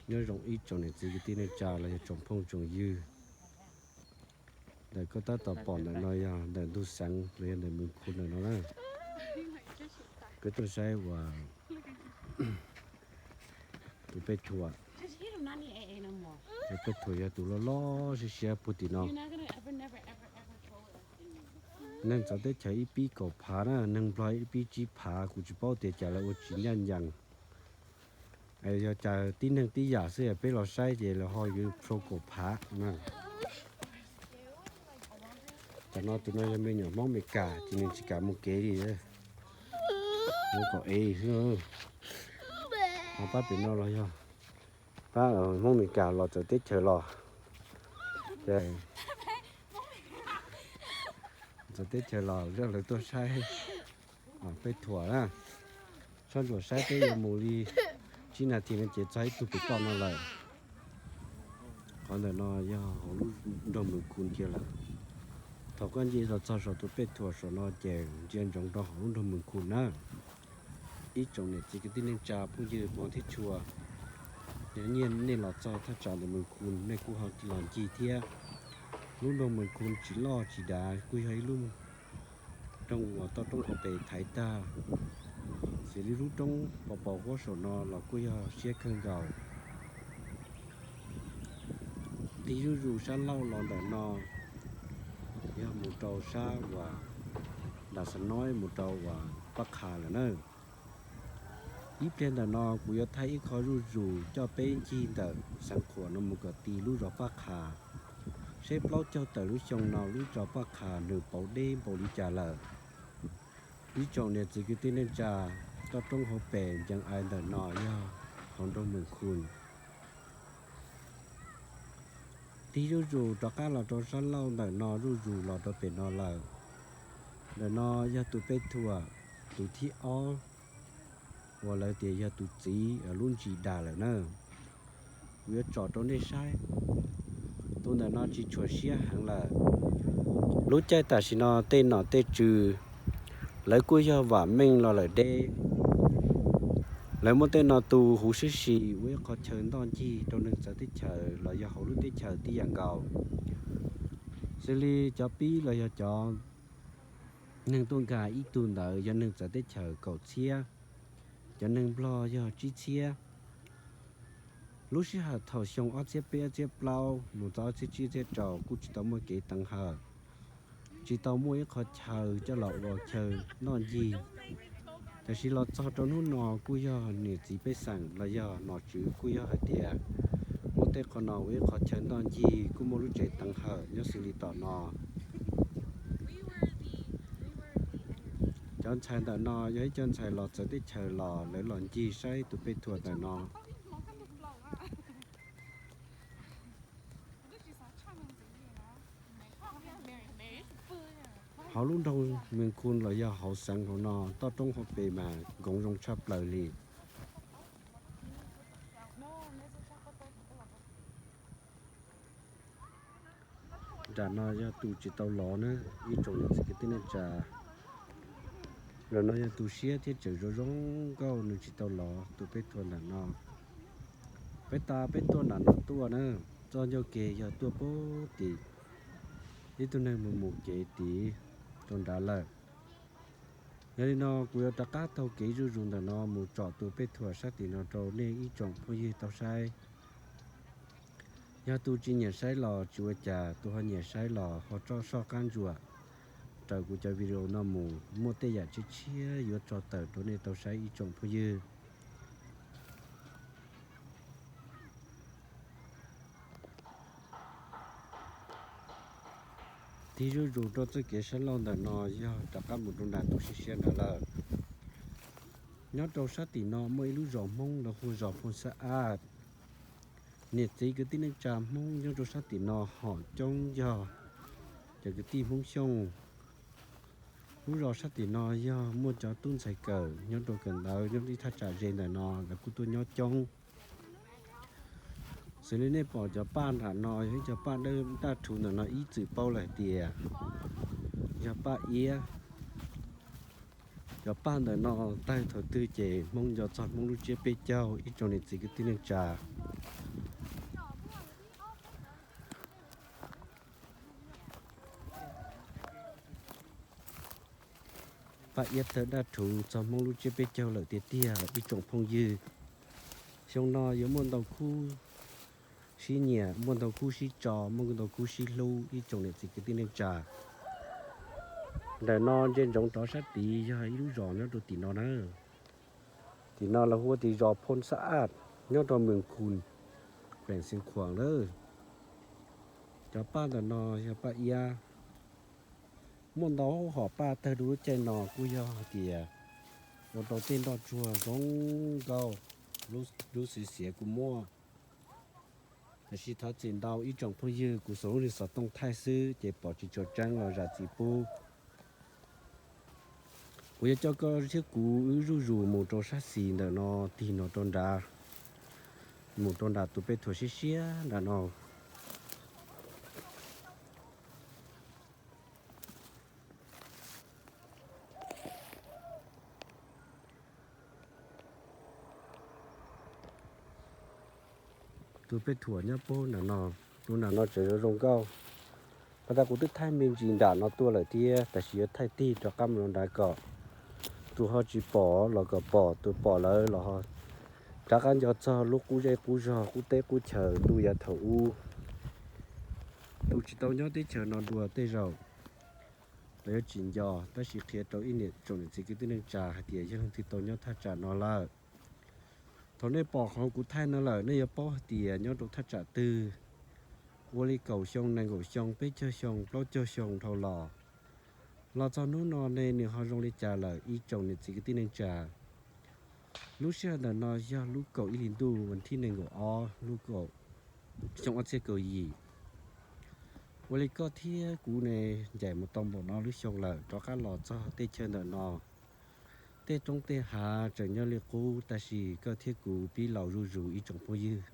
Nyob zoo ib tsoom niam txiv kwv tij neej tsa los yog tsoom phooj tsoom ywg. Ntawm koj tab tom pom ntawm no yog ntawm ntug xeev los yog ntawm Mws Khun ntawm no na. Peb tuaj saib uas tus Pej Thuam. Tus Pej Thuam yog tus loj loj siab siab puag tim no. Neeg txawv teb chaws ib pib kaum phav na, neeg Nplog ib pib tsib phav, kuv tsis paub tias cas lawv ua tsis ncaj ncees. Yog cas tib neeg tib yam xwb, peb los saib ces lawv ho yuav plhua kaum phav na. Tam no tus no yog me nyuam Hmoob Amelikas ces nws tsis kam mus kev li. Mus kom ev xwb. Ho pab pem no los yog pab Hmoob Amelikas los txawv teb chaws los. Txawv teb chaws los zaj lawv tuaj saib Pej Thuam na. Soj ntsuam saib peb yuav mus li tsib nas this no ces txog ib tug pem toj no lawm. Qhov ntawm no yog hauv lub nroog Mws Khun kiag lawm. Thaum koj nce los txog saum tus Pej Thuam saum no ces ntsia ntsoov rau hauv lub nroog Mws Khun na. Ib tsoom niam txiv kwv tij neej tsa phooj ywg hmov thiab tshua, yog nej los txog thaj tsam ntawm Mws Khun nej kuj ho los ncig thiab. Lub nroog Mws Khun tsis loj tsis dav, kuj yog ib lub nroog uas toj roob hauv pes thaiv tag, xws li lub roob pos pos huab saum no los kuj yog siab kawg nkaus. Tig zuj zus sab laug los ntawm no yog mus rau sab uas Das Xas Noib mus rau uas Paj Qha lawm na. Ib pliag ntawm no kuv yuav thaij ib qho zuj zus coj peb ncig ntawm Xeev Khuam no mus kom ti lub zos Paj Qha, seb plaub caug tawm lub xyoo no lub zos Paj Qha nws pauv deb npaum li cas lawm. Ib tsoom niam txiv kwv tij neej tsa, toj roob hauv pes ncees ais ntawm no yog hauv nroog Mws Khun. Tig zuj zus rov qab los rau sab laug ntawm no zuj zus los rau pem no lawm. Ntawm no yog tus Pej Thuam tus thib ob uas lawv tias yog tus txiv lub ntsis das lawm na. Kuv yuav tsom rau nej saib. Tus ntawm no tsis tshua siab heev lawm. Lub caij tam sim no tej nom tej tswv lawv kuj yog vam meej los lawm deb. Lawv muab tej no tu huv sib si ua ib qho chaw ntoj ncig rau neeg txawv teb chaws los yog hauv lub teb chaws tib yam nkaus. Xws li cov pib los yog cov neeg tuaj nkag ib tug ntawd yog neeg txawv teb chaws kaum txhiab, cov neeg Nplog yog tsib txhiab. Lub sij hawm thaum xyoo ob txhiab peb ob txhiab plaub mus txog ob txhiab tsib txhiab rau kuj tsis tau muaj kev teev hawm, tsis tau muaj ib qho chaw coj los ua chaw noj ncig. Tiam sis los txog rau hnub no kuj yog niam txiv pej xeem los yog nom tswv kuj yog hais tias muab tej qhov no ua ib qho chaw noj ncig kuj muaj lub tsev teev hawm nyob xws li tom no. Cov ntxhais ntawm no yog ib co ntxhais los txawv teb chaws los lawv los ncig saib tus Pej Thuam ntawm no. Hauv lub nroog Mws Khun los yog hauv xeev hauv no toj roob hauv pes mas nkoov zoo tshaj plaws li. Nram no yog tus tsis tau lov na, ib tsoom niam txiv kwv tij neej tsa. Nram no yog tus siab thiab tseem zoo zoo nkauj nws tsis tau lov tus Pej Thuam nram no. Peb tas peb tuaj nram no tuaj na, txoj ncauj ke yog tuaj puag tim ib tug neeg mus mus kev tid rau nrad lawm. Yog li no kuv yuav rov qab taug kev zuj zus ntawm no mus tsom tus Pej Thuam sab tim no rau nej ib tsoom phooj ywg tau saib. Yog tus tsis nyiam saib los tsis ua cas, tus ho nyiam saib los ho tso soj qab ntsuam raws kuv cov video no mus, muaj tej yam tshiab tshiab yuav tso tawm rau nej tau saib ib tsoom phooj ywg. Tig zuj zus rau txoj kev sab laug ntawm no yog rov qab mus rau nram tus siab siab nrad lawm. Nyob rau sab tim no muaj ib lub zos Hmoob lawv hu zos Phooj Xab Ab. Niam txiv kwv tij neej tsa Hmoob nyob rau sab tim no hom coob yog cov kwv tij Hmoob Xyooj. Lub zos sab tim no yog muaj cov tub ntxhais kawm nyob rau kawm ntawv nyob ib thaj tsam ze ntawm no lawv kuj tuaj nyob coob. Xws li nej pom cov paj nram no yog ib cov paj dawb daj rhuv ntawm no ib txwm paub lawm hais tias yog paj iab. Cov paj ntawm no tawg thaum twg ces Hmoob nco txog Hmoob lub tsiab peb caug ib tsoom niam txiv kwv tij neej tsa. Paj Iab tawg daj rhuv txog Hmoob lub tsiab peb caug lawm tiag tiag ib tsoom phooj ywg. Xyoo no yuav muaj ntau khub sib nyiam, muaj ntau khub sib tso, muaj ntau khub sib hlub ib tsoom niam txiv kwv tij neej tsa. Ntawm no ntsia ntsoov rov sab tid yog ib lub zos nyob rau tim no na. Tim no lawv hu ua tim zos Phoo Xab Aj, nyob rau Mws Khus, kheem Xeev Khuam lawm. Cov paj ntawm no yog paj iab. Muaj ntau hom paj tawg rau lub caij no kuj yog hais tias ua rau tej nroj tsuag zoo nkauj, lub xiv xiav kuj muaj. Tab sis thov txim ntau ib tsoom phooj ywg, kuv xuas lub niag xov tooj thaij xwb ces pom tsis tshua tseeb los zam txim pub. Kuv yuav coj koj thiab kuv wb zuj zus mus rau sab xis ntawm no, tig no rau nrad, mus rau nram tus peb thuam siab siab nram no. Tus peb thuam nyob puag nram no, tus nram no tseem zoo zoo nkauj. Pas tas kuv twb thaij me ntsis nram no tuaj lawm thiab, tab sis yuav thaij tig rov qab mus rau nrad kom tus ho tsis pom los kom pom, tus pom lawm los ho rov qab nco txog lub qub zej qub zog, qub teb qub chaw ntuj yav thaum ub. Tus tsis tau nyob teb chaws no dua tej zaum lawv yuav tsis nco, tab sis qhia rau ib niam tsoom niam txiv kwv tij neej tsa hais tias yog leej twg tau nyob thaj tsam no lawm. Thaum nej pom qhov kuv thaij no lawm nej yuav paub hais tias nyob rau thaj tsam twg. Ua li kaum xyoo, nees nkaum xyoo, peb caug xyoo, plaub caug xyoo dhau los, los txog hnub no ne nws ho zoo li cas lawm ib tsoom niam txiv kwv tij neej tsa. Lub sij hawm ntawm no yog lub kaum ib hli ntuj vas thib nees nkaum ob lub kaum, xyoo ob txhiab kaum yim. Ua li koj thiab kuv ne, ncaim mus tau npaum no lub xyoo lawm, rov qab los txog tej chaw ntawm no, tej roob tej hav tseem nyob li qub, tab sis koj thiab kuv pib laus zuj zus ib tsoom phooj ywg.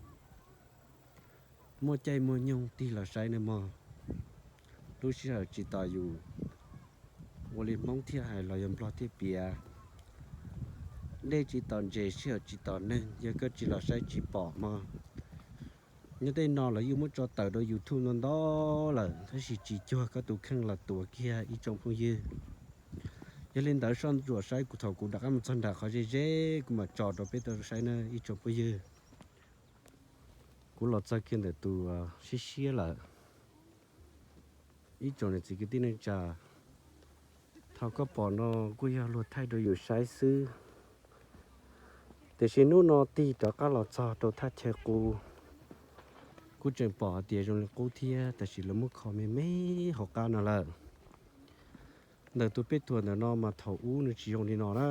Muaj caij muaj nyoog tig los saib nawb mog. Lub sij hawm tsis tos yus, ua li Hmoob thiaj hais los yog Nplog thiaj piav, dej tsis tos ntses, sij hawm tsis tos neeg, yog koj tsis los saib tsis pom mog. Nyob tej no lawv yeej muab tso tawm rau YouTube ntau ntau lawm, tab sis tsis cuag koj tus kheej los tuav kiag ib tsoom phooj ywg. Yog li ntawd soj ntsuam saib kuv, thaum kuv rov qab mus txog nram qhov ze ze kuv mam tso rau peb tau saib na ib tsoom phooj ywg. Kuv los txog kiag ntawm tus siab siab lawm. Ib tsoom niam txiv kwv tij neej tsa, thaum koj pom no kuj yog luag thaij rau yus saib xwb. Tiam sis hnub no tig rov qab los txog rau thaj chaw qub, kuj tseem pom hais tias zoo li qub thiab, tab sis lawv muab kho me me hauv qab no lawm. Ntawm tus peb thuam ntawm no mas thaum ub nws tsis zoo li no na.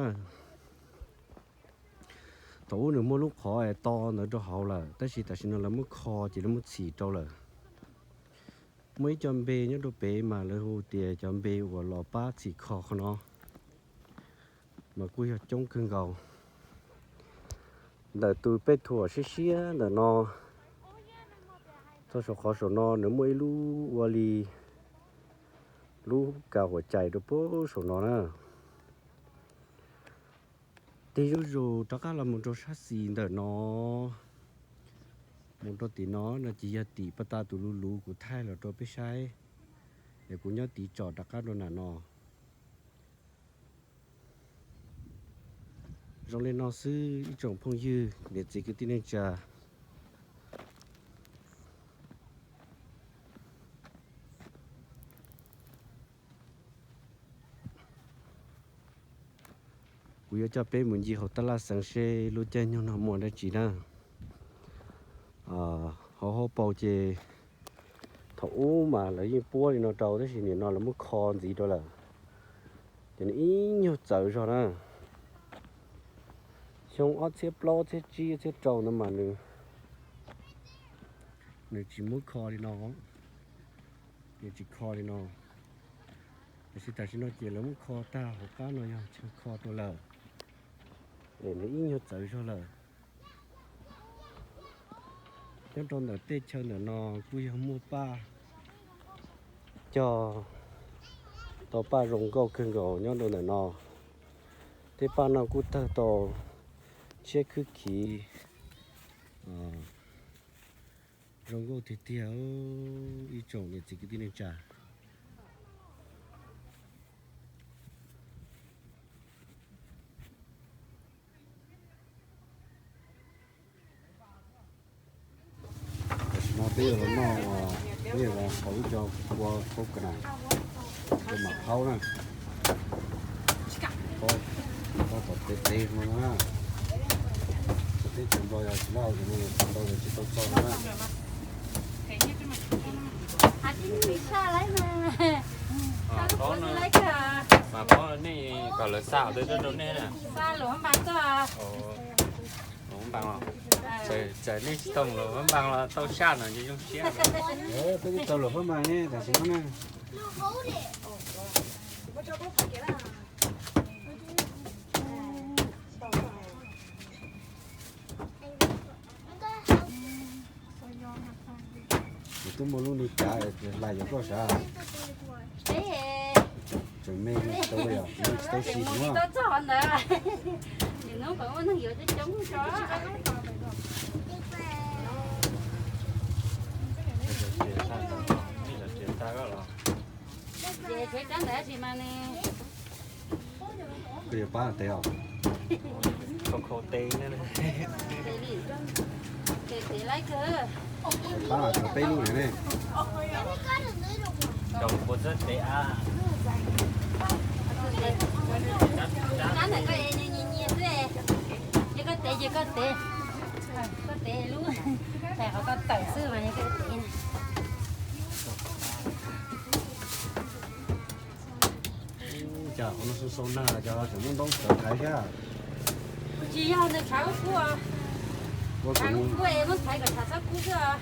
Thaum ub nws muaj lub qhov es to ntawd rau hauv lawm, tab sis tam sim no lawv muab kho ces lawv muab txhim rau lawm. Muaj ib co npe nyob rau pem mas lawv hu tias cov npe uas los pab txhim kho qhov no, mas kuj yog coob kawg nkaus. Ntawm tus peb thuam siab siab ntawm no txog saum qhov saum no nws muaj ib lub ua li lub kav huam cais rau puag saum no na. Tig zuj zus rov qab los mus rau sab xis ntawm no, mus rau tim no no ces yog tim pas tas tus luv luv kuv thaij los rau peb saib, es kuv nyob tid tsom rov qab rau nram no. Zoo li no xwb ib tsoom phooj ywg niam txiv kwv tij neej tsa. Kuv yuav coj peb mus ncig hauv tab laj xeev seb lub caij nyoog no muaj dab tsi na. Hauv hauv paus ces thaum ub mas lawv yeej puab li no rau, tab sis nim no lawv muab kho ntxiv rau lawm, ces nws ib nyuag txawv zog na. Xyoo ob txhiab plaub, ob txhiab tsib, ob txhiab rau no mas nws tsis muab kho li no, nws tsis kho li no. Tiam sis tam sim no ces lawv muab kho tag, hauv qab no yog chaw kho rau lawm, es nws ib nyuag txawv zog lawm. Nyob rau ntawm tej chaw ntawm no kuj yog muaj paj cog tau, paj zoo nkauj kawg nkaus nyob rau ntawm no. Tej paj no kuj tawg tau tshiab khwb khiv zoo nkauj tiag tiag ib tsoom niam txiv kwv tij neej tsa. Peb yuav los noj, peb yuav los haus ib co kua khaub ka nas, kua mam phaub na. Phaub, phaub tom tev tev no na. Teb chaws Nplog yog tsis laj haus no, tau los tsis tau txog no na. Mas phaub nej kom lawv xa tej rau nej na. Txawm nej tsis tau mus luam npas los tau saj no ces zoo siab. Peb twb tau luam npas ne, tam sim no na. Kuv twb muaj lub ni cav hlais yuav koj sav. Tseem me tau yom, tsis tau si no. Koj yuav pab tes os? Pab los tso peb lub lawm ne. Koj tev ces koj tev, koj tev lub, tais qhov koj tawm xwb mas yog koj tev. Cas qhov no sau sau nag cov tseem muab ntoob tawv thaiv thiab. Tsis yog nws tshav kub, tshav kub es muab thaiv kom tshav txhob kub xwb.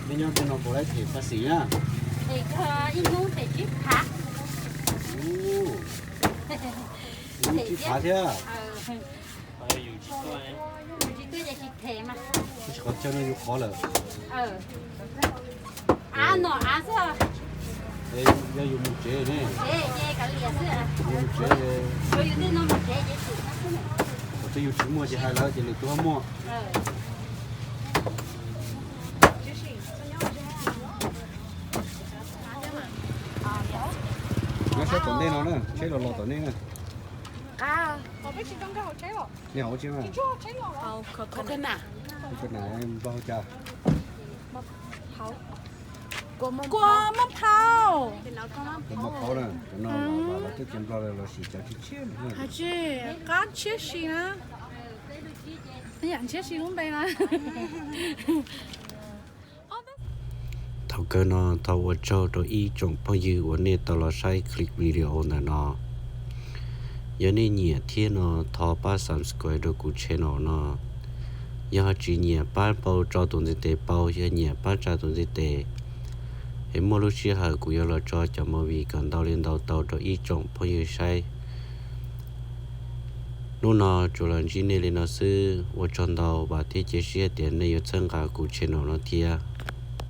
Nej nyob tej no puas laib them paj xim na? Them ib hnub them tsib phav. Ib hnub tsib phav thiab. Tsis qhov chaw no yus qhov lawm. Av no av xwb. Yog yus mus tsev ne, yus mus tsev, thaum twg yus tsis muaj ces hais lawv ces lwm tus ho muaj. Nyob saib tom ntej no na, tsheb los los tom nej na. Nej hauv tsheb mas. Kua maj phauj. Kua maj phauj na, cov no los lawv twb cov Nplog los sis cov tshiab tshiab. Hais tsis qab ntshiab si na, yam ntshiab si lub npe na. Thaum kawg no thov ua tsaug rau ib tsoom phooj ywg uas nej tau los saib clip video ntawm no. Yog nej nyiam thiab no thov pab subscribe rau kuv channel no. Yog tsis nyiam pab pau tso tus ntiv tes pau, yog nyiam pab tsa tus ntiv tes, es muaj lub sij hawm kuv yuav los tso cov movie kom ntau li ntau tau rau ib tsoom phooj ywg saib. Hnub no tsuas los ntsib nej li no xwb, ua tsaug ntau, vam thiab cia siab tias nej yuav txhawb nqa kuv channel no thiab.